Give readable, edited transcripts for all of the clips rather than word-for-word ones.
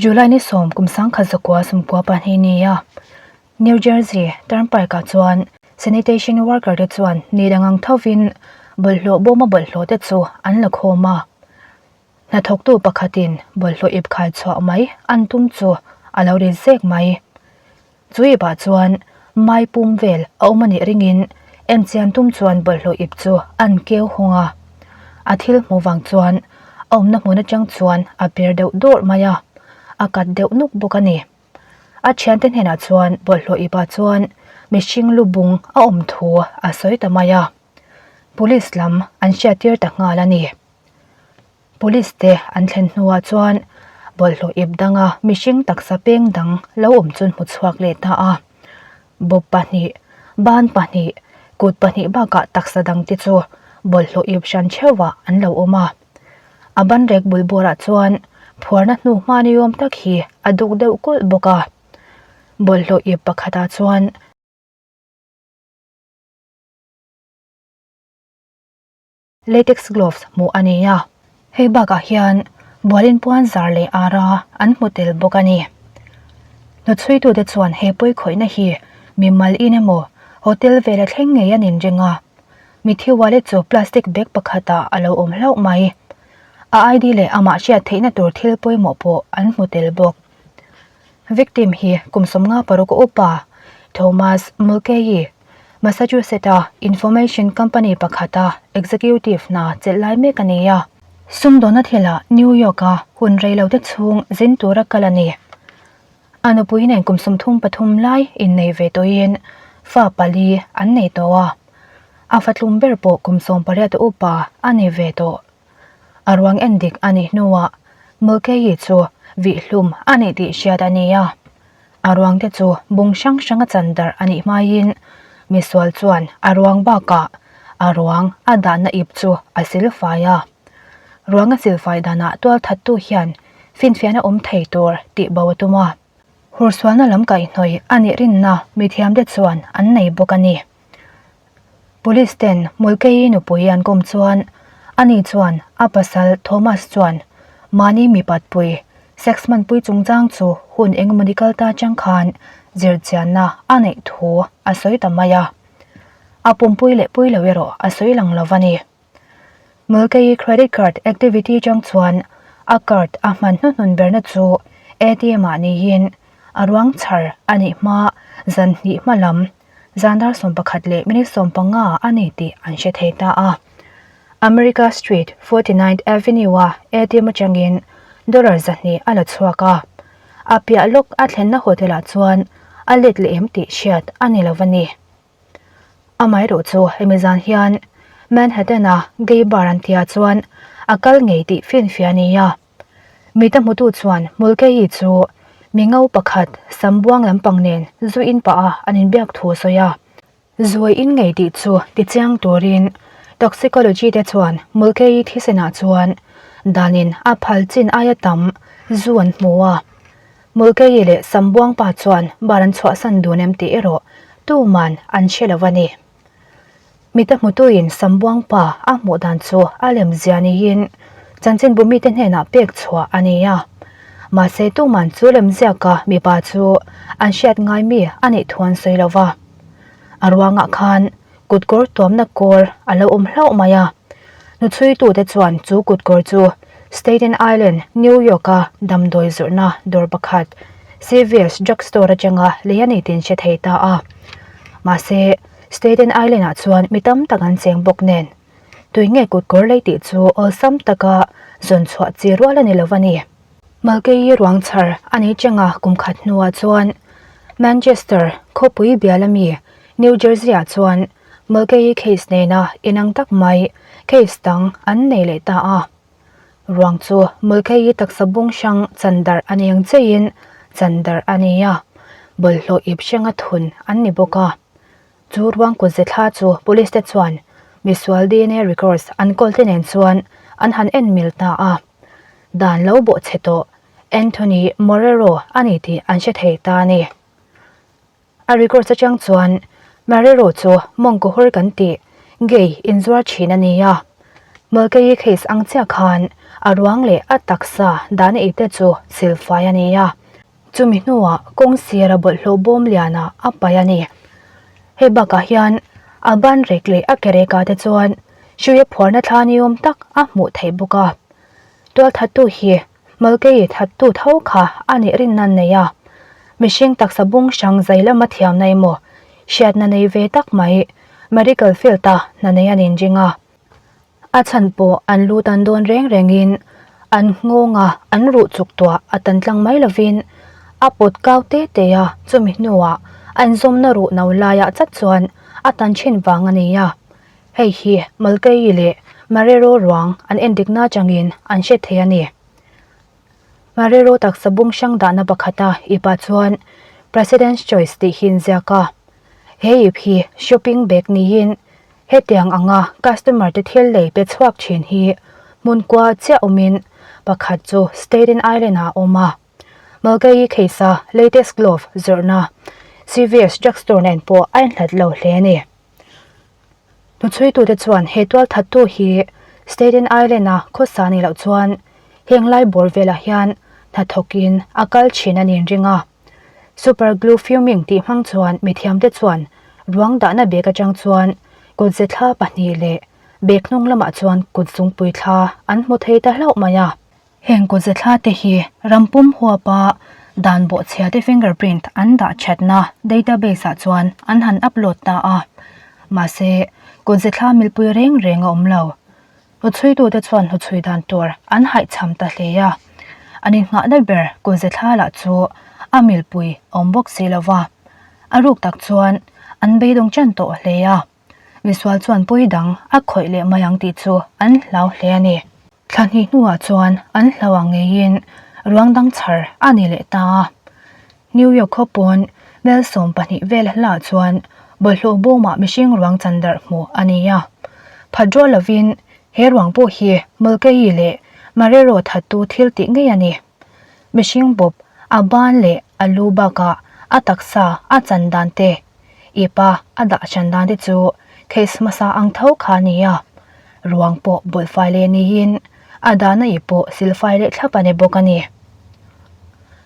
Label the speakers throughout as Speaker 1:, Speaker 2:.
Speaker 1: July ni sawm kum 1992 ni a New Jersey Turnpike ah chuan sanitation worker te chuan ni dang ang thovin bawlhhlawh bawma bawlhhlawh te chu an la khawm a. Hnathawktu pakhatin bawlhhlawh ip khai chhuah mai an tum chu a lo ri zek mai. Chu ipah chuan mai pum vel a awm a nih ringin enchian tum chuan bawlhhlawh ip chu an keu hawng a. A thil hmuh vang chuan a awmna hmun atang chuan a per deuh dawrh mai a, a kat deuh nuk bawk a ni. A thiante hnenah chuan bawlhhlawh ipah chuan mihring lu bung a awm thu a sawi ta mai a. Police lam an hriattir ta nghal a ni. Police te an thlen hnuah chuan bawlhhlawh ip danga mihring taksa peng dang lo awm chu an hmu chhuak leh ta a. Bawp pahnih, ban pahnih, kut pahnih bakah taksa dang te chu bawlhhlawh ip hran theuhah an lo awm a. A banrek bul bawrah chuan phuarna hnu hma ni awm tak hi a duk deuh kulh bawk a. Bawlhhlawh ip pakhatah chuan. Latex gloves hmuh a ni a, hei bakah hian bualin puan zar leh ara an hmu tel bawk a ni. Hnuchhuitute chuan he pawikhawihna hi mimal in emaw hotel vela thleng ngei an inring a, mitthi wallet chu plastic bag pakhatah a lo awm hlauh mai. A ID leh amah hriat theihna tur thil pawimawh pawh an hmu tel bawk. Victim hi kum 56 upa Thomas Mulcahy, Massachusetts-a information company pakhata executive hna chelh lai mek a ni a. Sumdawnna thilah New York-a hun reilote chhung zin tura kal a ni. A nupui nen kum 33 lai innei ve tawhin fa pali an nei tawh a. A fatlum ber pawh kum 18 upa a ni ve tawh. A ruang en dik a nih hnuah Mulcahy chu vihhlum a nih tih hriat a ni a. A ruang te chu bung hrang hranga chan darh a nih hmaiin misual chuan a ruang bakah a ruang a dahna ip chu a silfai a. Ruang a silfai danah tualthattu hian finfiahna awm thei tur tih bo a tum a. Hursualna lam kaihhnawih a nih rinna mithiamte chuan an nei bawk a ni. Police ten Mulcahy nupui an kawm chuan ani chuan a pasal Thomas chuan mahni mipatpui sex hmanpui chungchang chu hun engemawni kal ta chang khan zirchianna a neih thu a sawi ta mai a. A pumpui leh pui lo erawh a sawi lang lo va ni. Mulcahy credit card activity chang chuan a card a hman hnuhnun berna chu ATM ah niin a ruang chhar a nih hma zan hnih hma lam Zan dar 11 leh minute 15 a ni tih an hre thei ta a. America Street, 49th Avenue-a ATM atangin dollar 200 a la chhuak a. A piah lawk a thlenna hotel-ah chuan a let leh em tih hriat a ni lo a ni. Amaherawh chu hemi zan hian Manhattan-a gay bar an tihah chuan a kal ngei tih finfiah a ni a. Mita hmutu chuan Mulcahy chu mi ngo pakhat sam buang lampang nen zu in pah a an inbiak thu a sawi a. Zuai in ngei tih chu tichiang turin toxicology te chuan Mulcahy thisenah chuan danin a phal chin aia tam zu an hmu a. Mulcahy leh sam buang pa chuan bar an chhuahsan dun em tih erawh tuman an hre lo a ni. Mita hmutuin Sambuang pa a hmuh dan chu a lem zia niin chanchinbu mite hnenah pek chhuah a ni a. Mahse tuman chu lem ziaka mipa chu an hriat ngai mi a nih thu an sawi lo va. A ruangah khan kutkawr tuamna kawl a lo awm hlauh mai a. Hnuchhuitute chuan chu kutkawr chu Staten Island, New York-a damdawi zawrhna dawr pakhat CVS drugstore atanga lei a ni tih an hre thei ta a. Mahse. Staten Island ah chuan mi tam tak an cheng bawk nen tui nge kut kawr lei tih chu awlsam taka zawn chhuah chi rual a ni lo a ni. Mulcahy ruang chhar a nei changa kum khat hnuah chuan Manchester khawpui bial ami New Jersey ah chuan Mulcahy case nena inang tak mai case dang an nei leh ta a. Ruang chu Mulcahy taksa bung hrang chan darh a ni ang cheiin chan darh a ni a, bawlhhlawh ip hrenga thun an ni bawk a. Chu ruang kut ze thla chu police te chuan misual DNA records an kawl te nen chuan an han en mil ta a. Dan lo bawh chhe tawh Anthony Morero a ni tih an hre thei ta a ni. A records atang chuan Marrero chu mawngkaw hur kan tih gay inzuar thin a ni a. Mulcahy case ang chiah khan A ruang leh a taksa dahna ip te chu silfai a ni a. Chumi hnuah kawng sira bawlhhlawh bawm lianah a paih a ni. Hei bakah hian a ban rek leh a ke rekah te chuan hruia phuarna thla ni awm tak a hmuh theih bawk a. Tualthattu hi Malkei thattu tho kha a nih rinna an nei a. Mihring taksa bung hrang zai lama thiamna emaw hriatna nei ve tak mai medical field-a hna nei an inring a. A chhan pawh an lu tan dawn reng rengin an nghawng a, an ruh chuk tuah a tan tlang mai lovin a pawt kau te te a, chumi hnuah an zawmna ruh no laiah chat chuan a tan thin vang a ni a. Hei hi Malkei leh Marero ruang an endikna atangin an hre thei a ni. Marero taksa bung hrang dahna pakhata ipah chuan President's Choice tih hi inziak a. He ip hi shopping bag niin Hetiang anga customer te thil lei pe chhuak thin hi hmun kua chiah awmin pakhat chu Staten Island ah a awm a. Mulcahy case a latest glove zawrhna CVS drugstore nen pawh a inhlat lo hle a ni. Hnuchhuitute chuan he tualthattu hi Staten Island a khawsa nih loh chuan heng lai bawr velah hian hnathawkin a kal thin a niin ring a. Super glue fuming tih hmang chuan mithiamte chuan ruang dahna bag atang chuan kutze thla pahnih leh bag hnung lamah chuan kut zungpui thla an hmu thei ta hlauh mai a. Heng kutze thla te hi ram pum huapa dan bawhchhia te fingerprint an dah thatna database ah chuan an han upload ta a. Mahse, kutze thla milpui reng reng a awm lo. Hnuchhuitute chuan hnuchhui dan tur an haihchham ta hle a, an innghahna ber Kunze thla lah chu a milpui a awm bawk si lo va, a ruk tak chuan an beidawng ṭan tawh hle a, misual chuan pawi dang a khawih leh mai ang tih chu an hlau hle a ni. Thla hnih hnuah chuan an hlau ang ngeiin ruang dang chhar a ni leh ta a. New York khaw pawn mel 12 vel hla chuan bawlhhlawh bawmah mihring ruang chan darh hmuh a ni a. Phat rual lovin he ruang pawh hi Mulcahy leh Marrero thattu thil tih ngei a ni. Mihring bawp a ban leh a lu bakah a taksa a chan dan te, ipa a dah hran dan te chu case hmasa ang tho kha a ni a. Ruang pawh bawlhfai leh niin a dahna ip pawh silfai leh thlap a ni bawk a ni.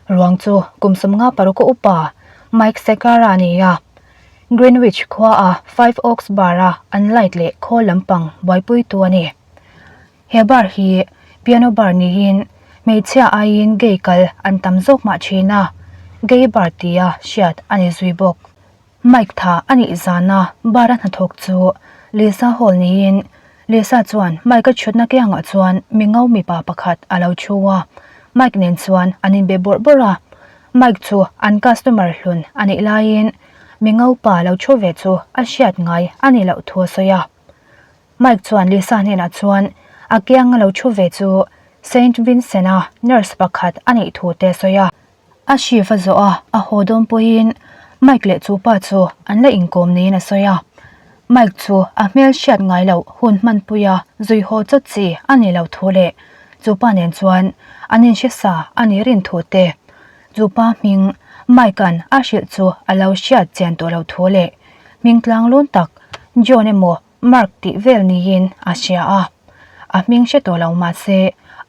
Speaker 1: Ruang chu kum 56 a upa Mike Sekara a ni a, Greenwich khuaa Five Oaks Bar-a an light leh khawl lampang buaipuitu a ni. He bar hi piano bar niin hmeichhia aiin gay kal an tam zawk mah thin a, gay bar tia hriat a ni zui bawk. Mike tha a nih zana bar a hnathawk chu Lisa Hall niin Lisa chuan Mike a chhutna kiangah chuan mi ngo mipa pakhat a lo thu a, Mike nen chuan an inbe bawrh bawrh a, Mike chu an customer hlun a nih laiin mi ngo pa lo thu ve chu a hriat ngai a nih loh thu a sawi a. Mike chuan Lisa hnenah chuan a kianga lo thu ve chu Saint Vincent-a nurse pakhat a nih thu te a sawi a. A shift a zawh a, a haw dawn pawhin Mike leh chu pa chu an la inkawm niin a sawi a. Mike chu a hmel hriat ngai loh hun hmanpuia zui haw chawt chi a ni lo thu leh chu pa nen chuan an inhre sa a nih rin thu te, chu pa hming Mike-a'n a hrilh chu a lo hriat chian tawh lo thu leh hming tlanglun tak John emaw Mark tih vel niin a hria a, a hming hre tawh lo mah se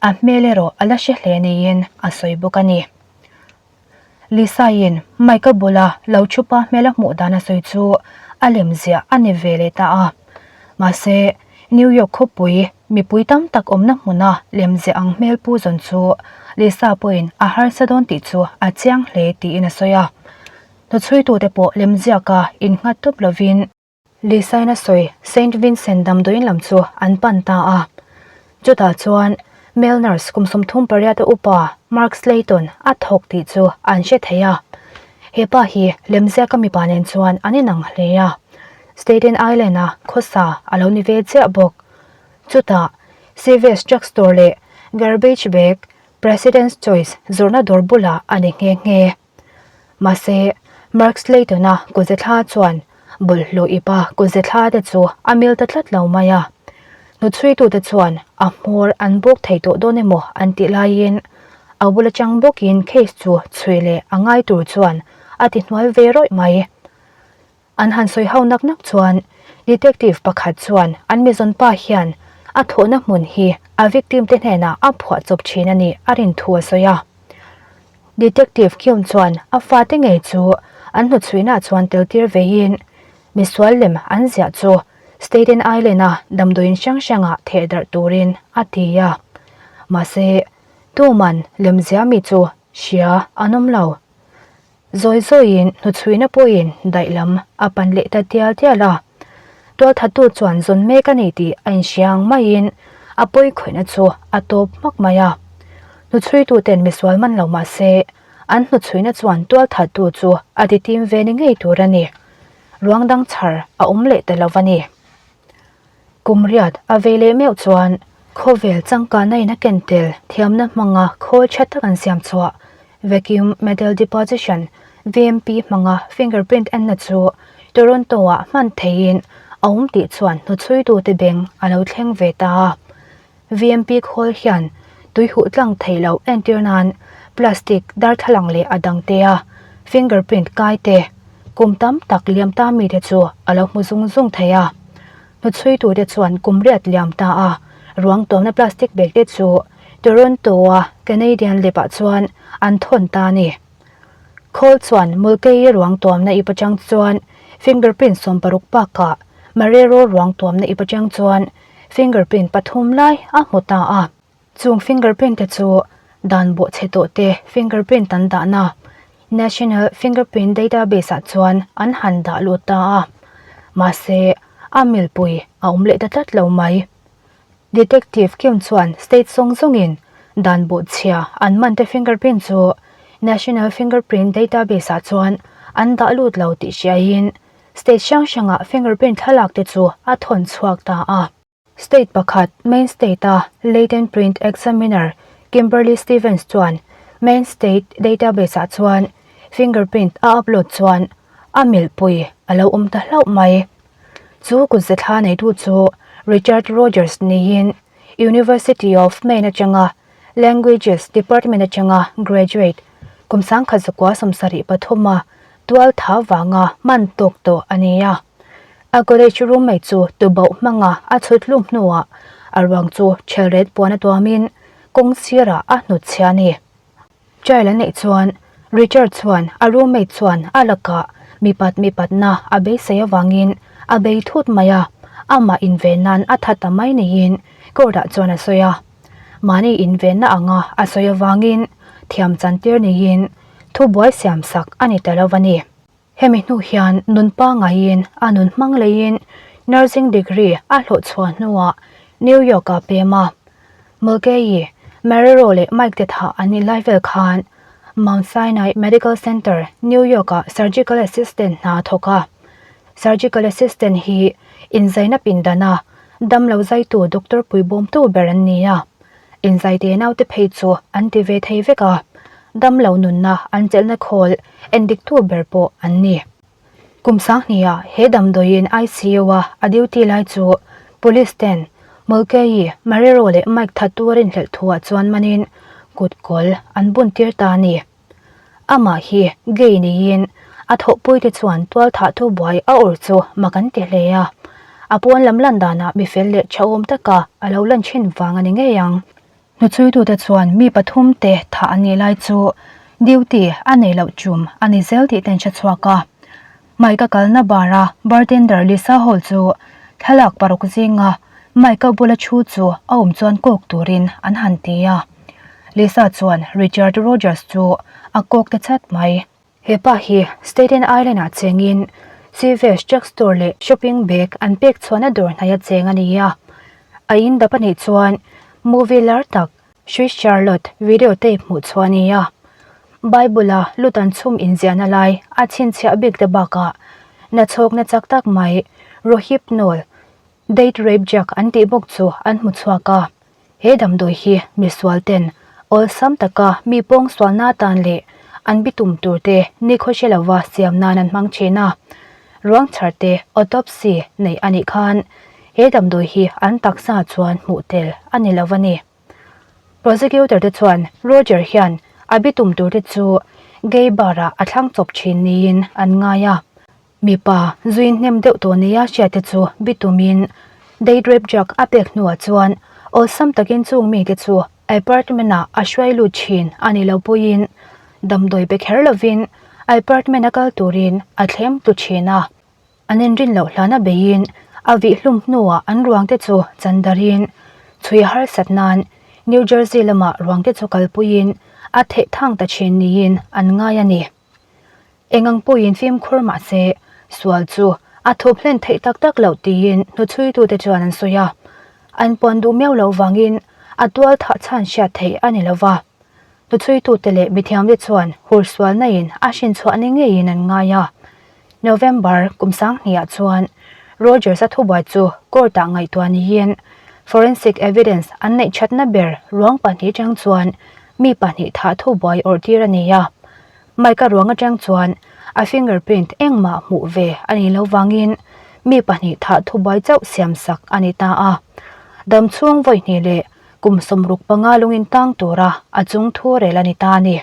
Speaker 1: a hmel erawh a la hre hle niin a sawi bawk a ni. Lisa-in Mike-a bula lo thupa hmel a hmuh dan a sawi chu a lem ziah a ni ve leh ta a. Mahse, New York khawpui mipui tam tak awmna hmuna lem ziah ang hmel pu zawn chu Lisa pawhin a harsa dawn tih chu a chiang hle tiin a sawi a. Hnuchhuitute pawh lemziaka innghat tawp lovin, Lisa-in a sawi Saint Vincent damdawiin lam chu an pan ta a. Chutah chuan male nurse kum 38 a upa Mark Slayton a thawk tih chu an hre thei a. He pa hi lemziaka mipa nen chuan an inang hle a. Staten Island-a khawsa a lo ni ve chiah bawk. Chutah CVS drugstore leh garbage bag President's Choice zawrhna dawr bulah a ni nghe nghe. Mahse, Mark Slayton-a kutze thla chuan bawlhhlawh ipa kutze thla te chu a mil ta tlat lo mai a. Hnuchhuitute chuan a hmawr an bawk thei tawh dawn emaw an tih laiin a bul atang bawkin case chu chhui leh a ngai tur chuan a ti hnual ve rawih mai. An han sawi ho nak nak chuan Detective pakhat chuan an mizawn pa hian a thawhna hmun hi a victim te hnenah a phuah chawp thin a nih a rin thu a sawi a. Detective Kyung chuan a fate ngei chu an hnuchhuihnaah chuan tel tir veiin misual lem an ziah chu Staten Island-a damdawiin hrang hrangah theh darh turin a ti a. Mahse, tuman lemzia mi chu hria an awm lo. Zawi zawiin hnuchhuihna pawhin daih lam a pan leh ta tial tial a. Tualthattu chuan zawn mek a ni tih a inhria ang maiin a pawi khawihna chu a tawp hmak mai a. Hnuchhuituten misual man lo mah se, an hnuchhuihna chuan tualthattu chu a ti tim ve ni ngei tur a ni. Ruang dang chhar a awm leh ta lo a ni. Kum riat a vei leh meuh chuan khawvel changkanna in a ken tel thiamna hmanga khawl tha tak an siam chhuah Vacuum Metal Deposition, VMP, hmanga fingerprint enna chu Toronto-ah hman theihin a awm tih chuan hnuchhuitute beng a lo thleng ve ta a. VMP khawl hian tui huh tlang theih loh entir nan plastic darthlalang leh a dang te a fingerprint kai te kum tam tak liam ta mite chu a lo hmu zung zung thei a. Hnuchhuitute chuan kum riat liam ta a ruang tawmna plastic bag te chu Toronto-a Canadian lab ah chuan an thawn ta a ni. Khawl chuan Mulcahy ruang tuamna ip atang chuan fingerprint 16 bakah Marrero ruang tuamna ip atang chuan Fingerprint pathum lai a hmu ta a, chung fingerprint te chu dan bawhchhe tawh te fingerprint an dahna National Fingerprint Database ah chuan an han dah lut ta a, mahse a milpui a awm leh ta tlat lo mai. Detective Kim chuan state zawng zawngin dan bawhchhia an man te fingerprint chu National Fingerprint Database ah chuan an dah lut lo tih hriaiin State hrang hrangah fingerprint thlalak te chu a thawn chhuak ta a. State pakhat, Maine State-a Latent Print Examiner Kimberly Stevens chuan Maine State database-ah chuan fingerprint a upload chuan a milhpui a lo awm ta hlauh mai. Chu kutze thla neitu chu Richard Rogers niin University of Maine atanga Languages Department atanga graduate kum 1973 a tual tha vanga hman tawk tawh a ni a. A college roommate chu tubauh hmanga a chhut hlum hnuah a ruang chu ṭhelret puan a tuamin kawng sirah a hnutchhia a ni. Trial an neih chuan Richard chuan a roommate chuan a lakah mipat mipatna a beisei avangin a bei thut mai a, amah inven nan a tha ta mai niin court-ah chuan a sawi a. Mahni invenna anga a sawi avangin thiam chantir niin Thubuai siam sak a ni ta lo a ni. Hemi hnu hian nun pangaiin a nun hmang leiin nursing degree a hlawh chhuah hnuah New York-ah pem a. Mulcahy, Marrero leh Mike te thah an nih lai vel khan Mount Sinai Medical Center, New York-ah surgical assistant hna a thawk a. Surgical assistant hi inzaina pindana damlo zaitu doctor puibawmtu ber an ni a. Inzaite naute phei chu an ti ve thei vek a, damlo nunna an chelhna khawl endiktu ber pawh an ni. Kum sanghniah he damdawiin ICU-a a duty lai chu Police ten Mulcahy, Marrero leh Mike thattu a rinhlelh thuah chuan manin kut kawl an bun tir ta a ni. Amah hi gay niin a thawhpuite chuan tualthah thubuai a awr chu mak an ti hle a, a pawn lam lan danah mi fel leh thahawm taka a lo lan thin vang a ni ngei ang. Hnuchhuitute chuan mi pathumte thah an nih lai chu duty a nei loh tum a ni zel tih ten hre chhuak a. Mike-a kalna bar-a bartender Lisa Hall chu thlalak paruk zinga Mike-a bula thu chu a awm chuan kawk turin an han ti a. Lisa chuan Richard Rogers chu a kawk ta chat mai. He pa hi Staten Island-ah chengin CVS drugstore leh shopping bag an pek chhuahna dawr hnaia cheng a ni a. A in dap a nih chuan movie lar tak Sweet Charlotte video tape hmuh chhuah a ni a. Bible-a lut an chhum inziahna lai a chhinchhiah bik te bakah nachhawkna chak tak mai Rohypnol, date rape drug an tih bawk chu an hmu chhuak a. He damdawi hi misual ten awlsam taka mi pawng sualna atan leh an bitum tur te nikhaw hre lova siam nan an hmang thin a. Ruang chhar te autopsy neih a nih khan he damdawi hi an taksa chuan hmuh tel a ni lo a ni. Prosecutor te chuan Roger hian a bitum tur te chu gay bar ah a thlang chawp thin niin an ngai a. Mipa zui hnem deuh tawh nia hriat te chu bitumin. Date rape drug a pek hnuah chuan awlsam takin chung mite chu apartment ah a hruai lut thin a ni lo pawhin damdawi pe kher lovin apartment a kal turin a thlem tlu thin a. An inrin loh hlana beiin a vih hlum hnuah an ruangte chu chan darin chhui harsat nan New Jersey lamah ruangte chu kalpuiin a theh thang ta thin niin an ngai a ni. Eng ang pawhin fimkhur mah se, sual chu a thup hlen theih tak tak loh tiin hnuchhuitute chuan an sawi a. An puan duh miau loh vangin a tual thah chhan hriat theih a ni lo va. Hnuchhuitute leh mithiamte chuan hur sualna-in a hrinchhuah ni ngeiin an ngai a. November kum sanghnih-ah chuan Rogers-a thubuai chu court-ah ngaihtuah niin forensic evidence an neih thatna ber ruang pahnih atang chuan mi pahnih thah thubuai awrhtir a ni a. Mike-a ruang atang chuan a fingerprint engmah hmuh ve a nih loh vangin mi pahnih thah thubuai chauh siam sak a ni ta a. Dam chhung vawi hnih leh kum 65 lungin tang tura a chung thu rel a ni ta a ni.